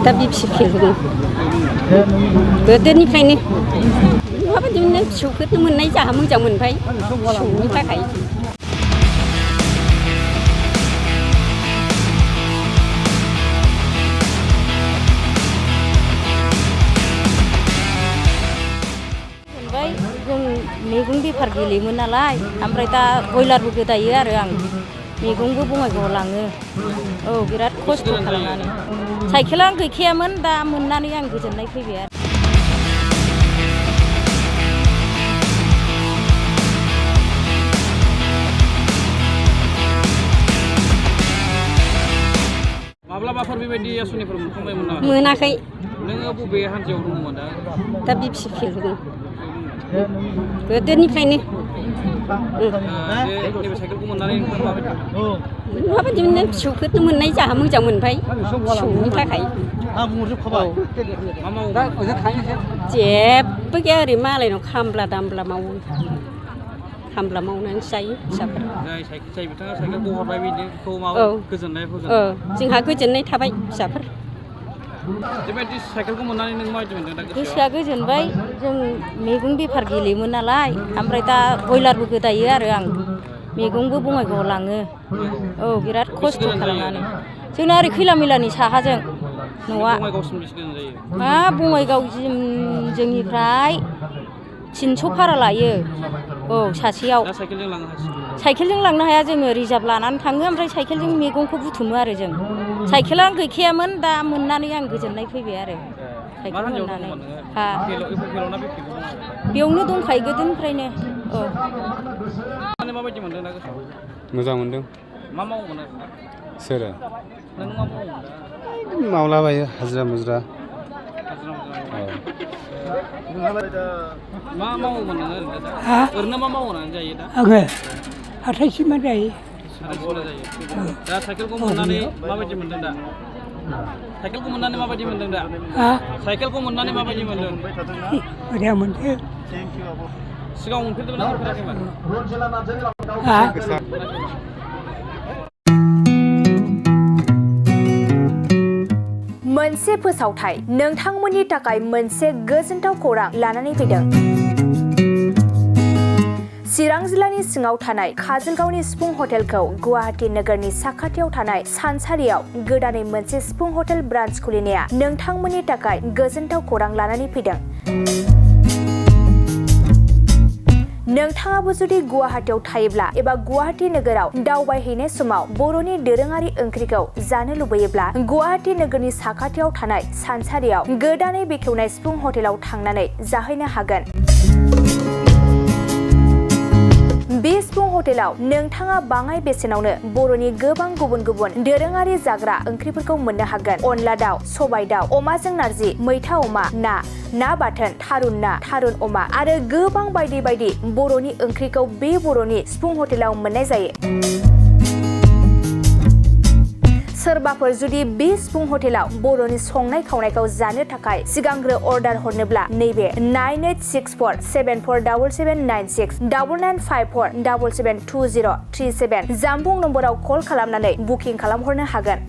दा बि फिसिफिल दं गोदोनिफ्रायनो माबायदि मोनो फिसौफोरनो मोननाय जाहा मोजां मोनबाय फिसौनि थाखाय मोनबाय जों मैगं बेफार गेलेयोमोन नालाय ओमफ्राय दा बयलारबो गोदायो आरो आं मैगंबो बङाइगावआव लाङो औ बिराद खस्थ' खालामनानै साइकेला गैखायामोन दा मोननानै आं गोजोननाय फैबाय आरो माब्लाबाफोर बेबायदि आसनिफोर मोनखांबायमोन नामा? मोनाखै। नोङो बबे हान्जायाव दंमोन दा बि फिसिफिल दं गोदोनिफ्रायनो नैबे साइकेलखौ मोननानै माबायदि मोनो फिसौफोरनो मोननाय जाहा मोजां मोनबाय फिसौनि थाखाय जेबो गैया ओरै मालायनाव खामला दामला मावो खामला मावनानै जायो फिसाफोरा जाय बिथाङा साइकेलखौ हरबाय बिदिखौ माबा गोजोननाय जोंहा गोजोननाय थाबाय फिसाफोर बेबायदि साइकेलखौ मोननानै नों माबायदि मोनदों दा गोसोआ गोजोनबाय जों मैगं बेफार गेलेयोमोन नालाय ओमफ्राय दा बयलारबो गोदायो आरो आं मैगंबो बङाइगावआव लाङो औ बिराद खस्थ' खालामनानै जोंना ओरै खैला मैलानि साहाजों न'आ मा बङाइगावसिम जोंनिफ्राय 300 भारा लायो औ सासेयाव साइकेलजों लांनो हाया जोङो रिजार्भ लानानै थाङो ओमफ्राय साइकेलजों मैगंखौ बुथुमो आरो जों साइकेला गैखायामोन दा मोननानै आं गोजोननाय फैबाय आरो साइकेल मोननानै हा बेयावनो दंखायो गोदोनिफ्रायनो औ माबायदि मोनदों ना गोसोआव मोजां मोनदों मा मावोमोन सोरो नों मा मावोमोन मावलाबायो हाजिरा मुजिरा मा मावोमोन नोङो ओरैनो मा मावनानै जायो दा आङो हाथाइसिमा जायो दा साइकेलखौ मोननानै माबायदि मोनदों दा साइकेलखौ मोननानै माबायदि मोनदों दा साइकेलखौ मोननानै माबायदि मोनदों मोजां मोनदों सिगाङाव मोनफेरदोंमोन ना मोनफेराखैमोन मोनसे फोसावथाय नोंथांमोननि थाखाय मोनसे गोजोनथाव खौरां लानानै फैदों चिरां जिल्लानि सिङाव थानाय काजलगावनि सिफुं हटेलखौ गुवाहाटी नोगोरनि साखाथियाव थानाय सानसारियाव गोदानै मोनसे सिफुं हटेल ब्रान्च खुलिनाया नोंथांमोननि थाखाय गोजोनथाव खौरां लानानै फैदों नोंथाङाबो जुदि गुवाहाटीयाव थायोब्ला एबा गुवाहाटी नोगोराव दावबायहैनाय समाव बर'नि दोरोङारि ओंख्रिखौ जानो लुबैयोब्ला गुवाहाटी नोगोरनि साखाथियाव थानाय सानसारियाव गोदानै बेखेवनाय सिफुं हटेलाव थांनानै जाहैनो हागोन बे सिफुं हटेलाव नोंथाङा बाङाय बेसेनावनो बर'नि गोबां गुबुन गुबुन दोरोङारि जाग्रा ओंख्रिफोरखौ मोननो हागोन अनला दाउ सबाय दाउ अमाजों नारजि मैथा अमा ना बाथोन थारुन ना थारुन अमा आरो गोबां बायदि बायदि बर'नि ओंख्रिखौ बे बर'नि सिफुं हटेलाव मोननाय जायो सोरबाफोर जुदि बे सिफुं हटेलाव बर'नि संनाय खावनायखौ जानो थाखाय सिगांग्रो अर्डार हरनोब्ला नैबे 9864747796 9954772037 जामबुं नम्बराव कल खालामनानै बुकिं खालामहरनो हागोन